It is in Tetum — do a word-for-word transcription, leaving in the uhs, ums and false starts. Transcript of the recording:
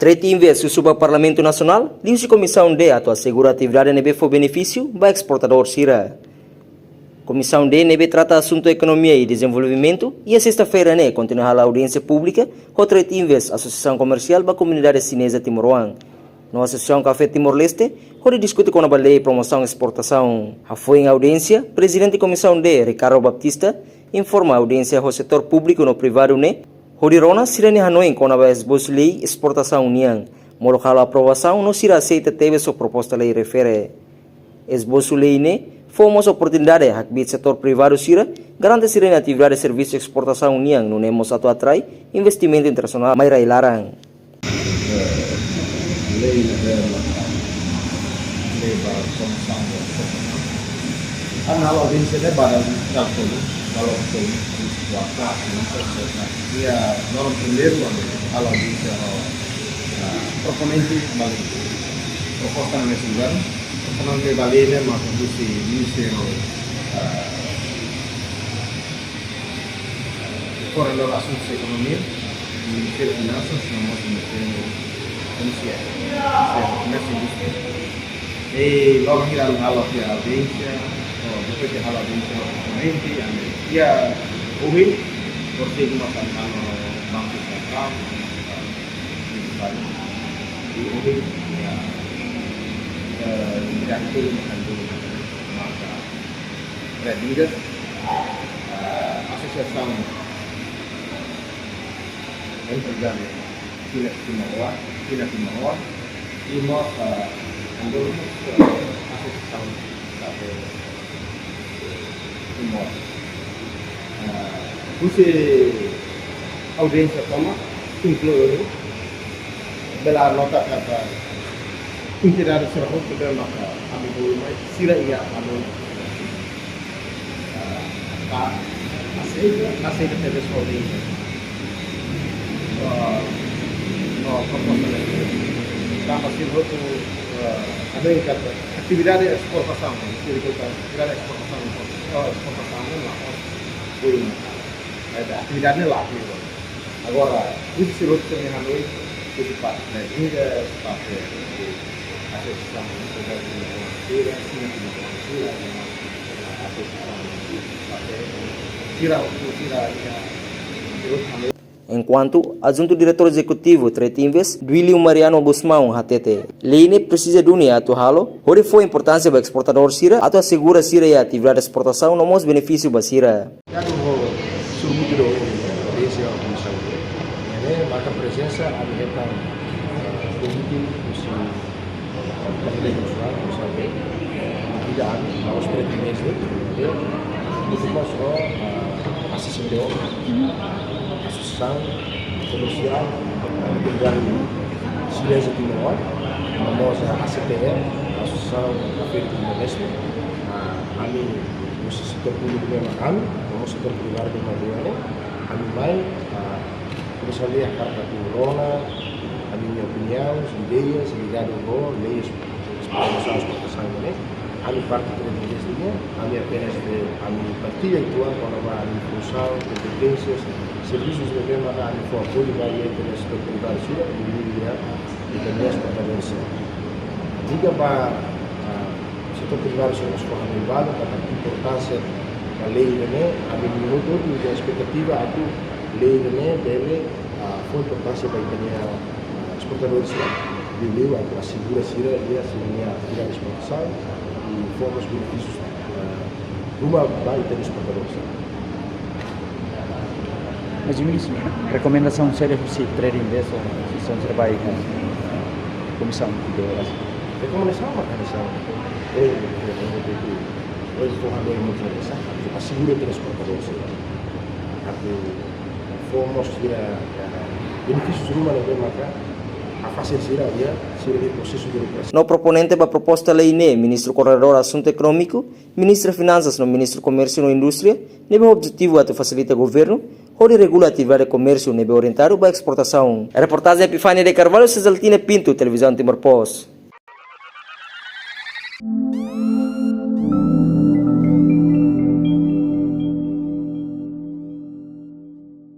Trade Invest husu ba Parlamentu Nasionál liuhusi Komisaun D atu asegura atividade ne'ebé fó benefísiu ba esportadór sira. Komisaun D ne'ebé trata asuntu ekonomia i dezenvolvimentu, iha sesta-feira ne'e kontinua halo audiénsia públika ho Trade Invest, asosiasaun komersiál ba komunidade xineza timoroan, no Asosiasaun Kafé Timor-Leste, hodi diskute kona-ba lei promosaun esportasaun. Hafoin audiénsia, Prezidente Komisaun D, Ricardo Baptista, informa audiénsia ho setór públiku no privadu ne'e hodi rona sira-nia hanoin kona-ba esbosu lei esportasaun nian, molok halo aprovasaun no sira aseita tebes ho proposta lei refere. Esbosu lei ne'e fó mós oportunidade hakbiit setór privadu sira garante sira-nia atividade servisu esportasaun nian, nune'e mós atu atrai investimentu internasionál mai rai-laran. Lei ne'ebé lei ba promosaun ba esportasaun. Ami halo audiénsia ne'e ba dala tolu, dala tolu, kuarta, kuinta, sesta. Iha loron primeiru ami halo audiénsia ho, ah, proponente ba lei. Proposta ne'e sudah, proposta ne'e ba lei ne'e mak husi Ministériu, ah, Koordenadór Asuntu Ekonomia, Ministériu Finansas, no mós Ministériu Komersiál, Ministériu Komérsiu i Indústria. I loron hira halo iha audiénsia, oh, depois de halo audiénsia, proponente, ami iha ohin, por ser uma semana, Banku Sentrál, i ohin, iha, eh, iha tudo, maka Trade Invest, ah, asosiasaun emprezáriu Xina Timor, Xina Timor, i mós, ah, Andorra, ah, asosiasaun Kafé Timor. Ah, husi audiénsia tomak, inklui bele nota katak entidade sira hotu bele nota ami bolu mai sira iha ami, ah, aseita, aseita tebes ho lei, ah, no proposta lei. Tanba sira hotu, ah, ami katak atividade esportasaun, sira katak atividade esportasaun, ah, esportasaun ne'e la, ah, bolu mai. Eh, atividade ne'e la, agora, husi sira hotu sira-nia hanoin, husi parte téknika, parte de asosiasaun, sira, sira, asosiasaun, sira, sira, hanoin. Enkuantu, Adjuntu Diretór Ezekutivu Trade Invest, Duílio Mariano Gusmão, hatete, lei ne'e presiza duni atu halo, hodi fó importánsia ba esportadór sira, atu asegura sira iha atividade esportasaun no mós benefísiu ba sira. Obrigadu ho sorumutu do audiénsia komisaun. Ne'e marka prezensa ami hetan, eh, konvite husi Komunidade Nasionál, komisaun B. Ida ami, aos três meses, eh, husu mós ho, eh, asosiasaun, asosiasaun komersiál, eh, Xineza Timor, no mós, eh, A C T L, Asosiasaun Kafé Timor-Leste, eh, ami, husi setór públiku ne'e mak ami, no mós setór privadu ne'e mak ami, ami mai, ah, komisaun B hakarak atu rona, ami-nia opiniaun, ideias, ligadu ho lei esportasaun, esportasaun ne'e, ami parte Trade Invest nian, ami apenas de, ami partilla uitoan kona-ba ami funsaun, kompeténsias, servisus ne'ebé maka ami fó apoiu ba iha setór privadu sira, i iha, iha esportadór sira. Liga ba, ah, setór privadu sira mós fó hanoin balu, katak importánsia ba lei ne'e, ami-nia hotu-hotu iha espetativa atu lei ne'e bele, ah, fó importánsia ba ita-nia, ah, esportadór sira, liuliu atu asegura sira iha sira-nia atividade esportasaun, i fó mós benefísius, ah, ruma ba ita-nia esportadór sira. Mas, Ministru, rekomendasaun saida husi Trade Invest, husi São Serbai, komisaun de Rekomendasaun mak hanesan, eh, eh, eh, eh, eh, fó hanoin mak hanesan, atu asegura ita-nia esportadór sira. Atu fó mós sira, eh, benefísius ruma ne'ebé maka hafasil sira iha sira-nia prosesu burokrasia. No proponente ba proposta lei ne'e, Ministru Koordenadór Asuntu Ekonómiku, Ministra Finansas no Ministru Komérsiu no Indústria, ne'ebé objetivu atu fasilita governu hodi regula atividade komérsiu ne'ebé orientadu ba esportasaun. Reportajen Epifania de Carvalho, Cesaltina Pinto, Televizaun Timor Post.